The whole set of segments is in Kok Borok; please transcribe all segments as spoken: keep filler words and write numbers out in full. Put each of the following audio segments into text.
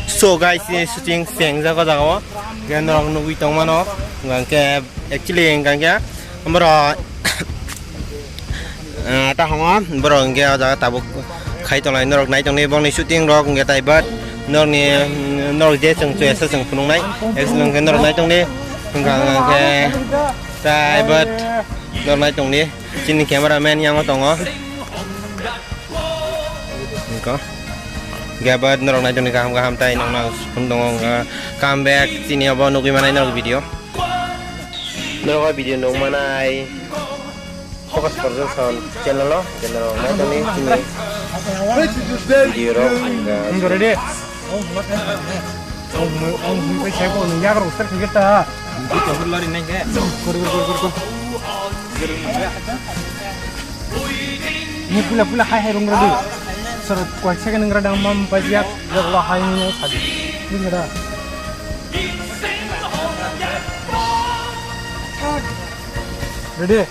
So guys, ini shooting pengjak o jaga o. Hwnkhe norok nugwi tongmano. Hwnkhe actually hwnkhe borok ah, ta hongo borok hwnkhe o jaga tabuk khai tonglai norok nai tongni bongni shooting rok hwnkhe tai but norokni norok je chwng chwesa chwng phunuknai actually hwnkhe norok nai tongni hwnkhe tai but norok nai tongni chini camera man yango tongo. Hwnkhe. Hwnkhe abo norok nai tongni kaham kaham tai nongno phunuk tongo wngkha. Come back chini obo nugwi manai norok video. Norok o video nung manai Focus Production channel o hwnkhe norok nai tongni chini video rok hwnkhe. Ang hwnwi pai sai bo nung yagra ustar khwngkhe ta. Kori, kori, kori, kori, kori. Ini pula, pula hai hai rung rodi. Sir, kuai second nung rada mam pajiak, ya Allah hai ni tadi. Ini kada. Ready?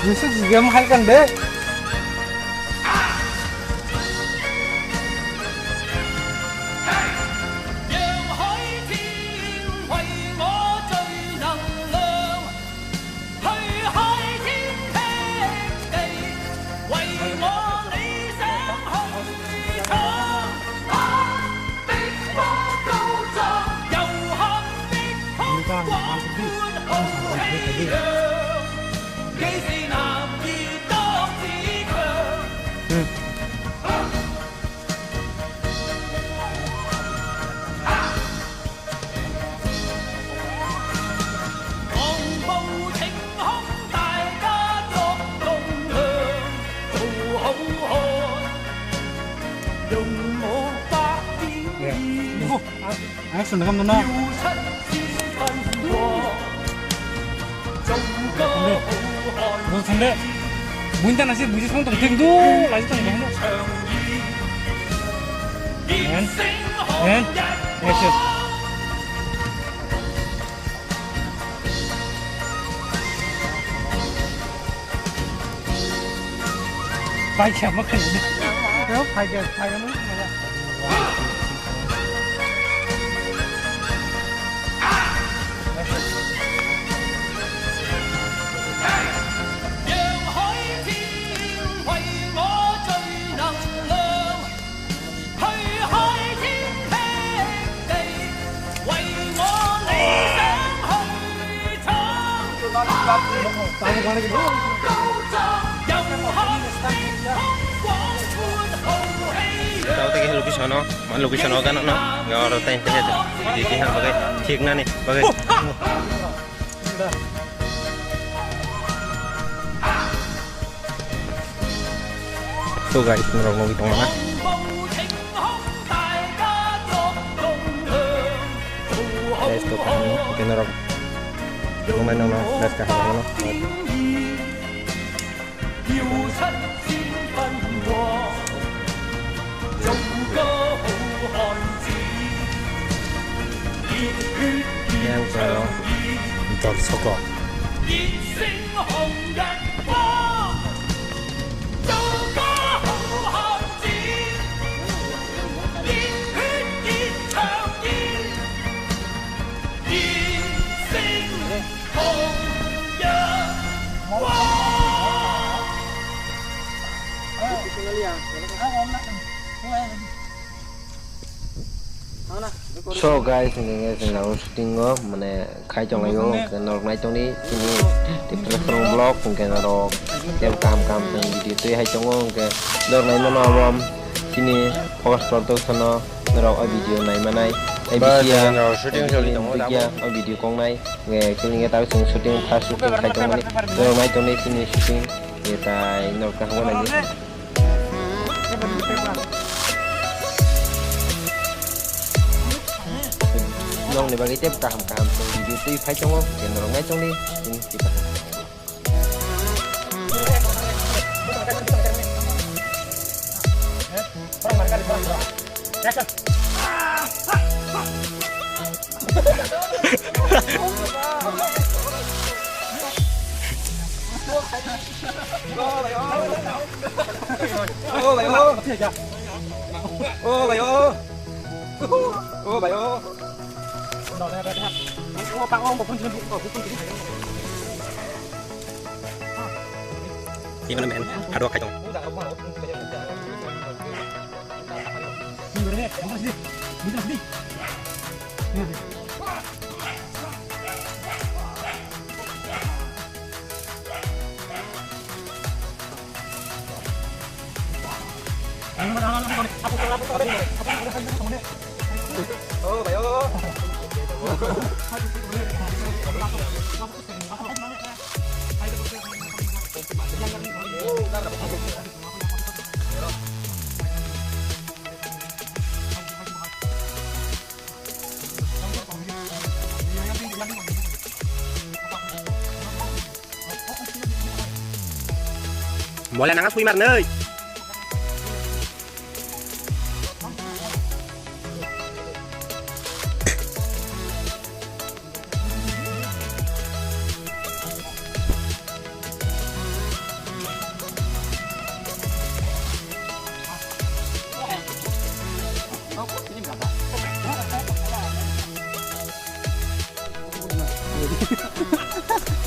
Yusuf game halkan de. Action, kam dona. Thangde. Buin tana si buji song tong thing du, lai tong thing du. And, and, action. Pai kha ma khan. Yo, pai kha, pai kha ma. Tao tei location o, man location o gana no, ga oro tai te te, di di ha bagai, thik nani bagai. So guys, norok nugwi tongmana. Guys, to kaham no, hwnkhe norok nuknai nokno guys kaham no. Yang kono dorsoko. So guys, hwnkhe chwng aro shooting o mane khai tonglaio, hwnkhe norok nai tongdi chini Tripura Song vlog, hwnkhe norok tei kaham kaham chwng video twi hai tongo, hwnkhe norok nai mano abo chini Focus Production o norok o video nai manai. Tei bisi ya, shooting choli tongo, bisi ya, o video kong nai. Hwnkhe chini khe tao chwng shooting, first shooting khai tongmani. Norok nai tongdi chini shooting, hwnkhe tai norok kaham khe nai di. Nokni bagwi tei kaham kaham chwng video twi phai tongo, norok nai tongdi chini tipa. O bhai, o. O bhai, o. O bhai, o. Gimana, men? Aduh, kacau. Mola nanga sui marnai.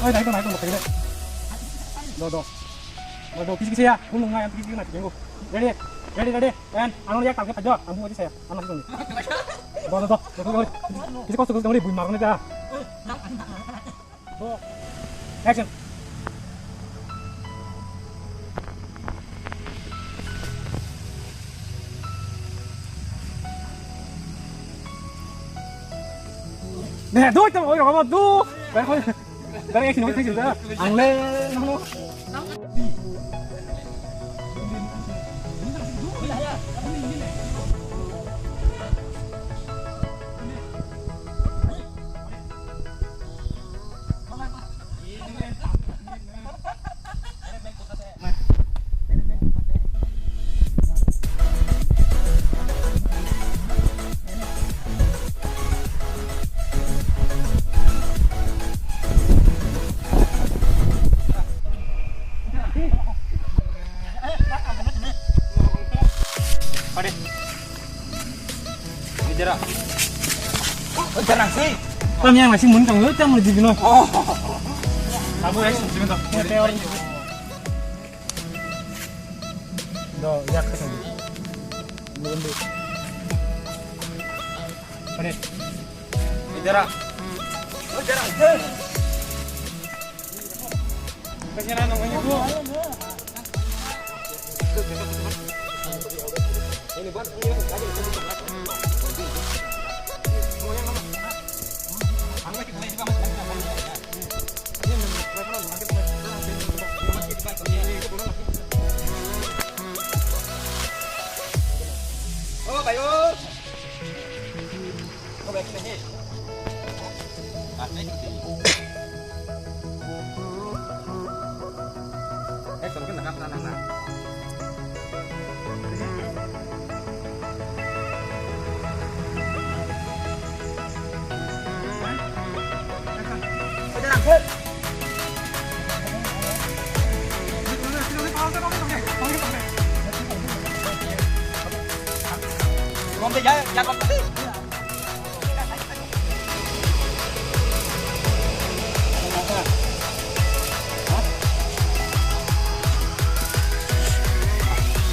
Oi, naikol, naikol, naikol. Do, do. Do, do, kisi, kisi ya. Nung, nung, nung, kisi, kisi, nung, kisi, kisi. Ready, ready, ready. And, ano ya, tangke, ajo, ambu aja saya. Ano, kisi, kisi. Do, do, do, do, do, do. Kisi, kisi, kisi, kisi, bui, marne ja. Action. Ne, doi to, oi, rogo, du. Dari, dari, action, action, action. Ang le, no, no. Pare. Ini jera. Oh, jarang sih. Kami yang masih mun kamu, kamu di sini. Oh. Aku ya, sini tuh. Do, ya, kesini. Belum deh. Pare. Ini jera. Oh, jarang. Oh, bayo.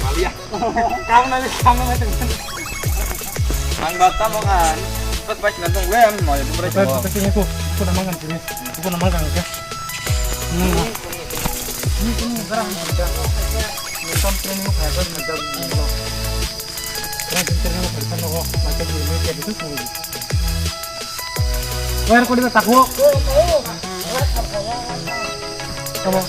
Malia. Kamu nanti sama macam ni. Ang bata mo kan. Pas pas nandung gue am mo itu berarti. Pas pas ini aku, aku nama kan sini. Aku nama kan ya. Hmm. Ini pun garang kerja. Nonton training apa ya? Kerja dulu. Kerja training apa? Kerja dulu. Macam ini kerja itu sendiri. Wah, aku di tahu. Kamu.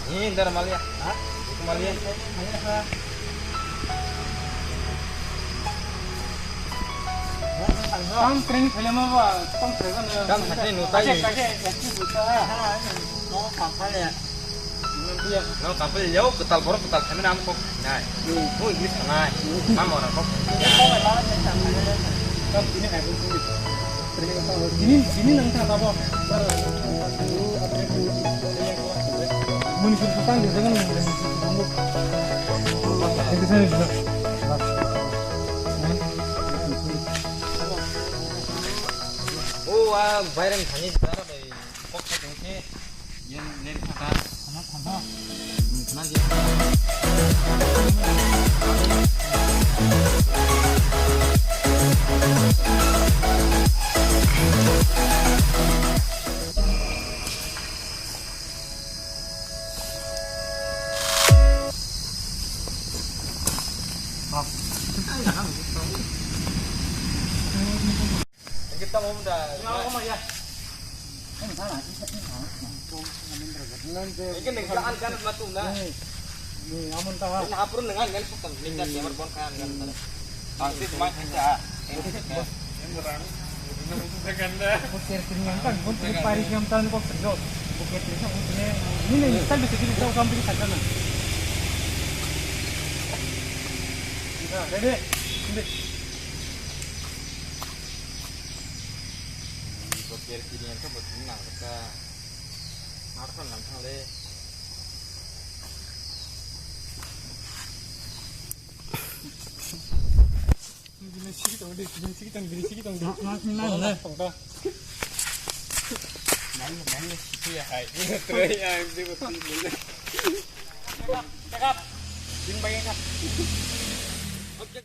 Ini darah malia. Hah? Tam training khailama ba, tam khailama. Tam khailai no tai. Kache, kache, active buta. No, kaphale. No, kaphale, yau, kwtal borok, kwtal khaimani ang kok nai. Hmm. Mo English sanai. Hmm. Mamo na kok. Tam tini hai bo. Tini, tini nang ta labo. Muni suru sutang de dengan nang. Itu saya juga. Oh, ah, bayram kami sekarang dari kok satu sih. Yen len thaka. Thama, thama. Hmm, thama di. Bap. Kita mau dah. Ya, ya. Ini neng kan kan matu na. Ini amun ta. Ini hapur neng kan kan sukan. Ini kan jamar bon kan kan. Tangsi cuma kita. Bukir kiri yang kan, bukir pari yang tan kok sedot. Bukir kiri kan bukir ini neng kan bisa kita tahu sampai di sana. Nah, ready. Ini. Bukir kiri yang kan bukir nang kita. Harus nang kali. Bini sigi tong di, bini sigi tong, bini sigi tong di. Nang, nang, nang. Tong ta. Nang, nang, sigi ya, hai. Ini terus yang di betul. Cakap, cakap. Bing bayar, Kak. Oke.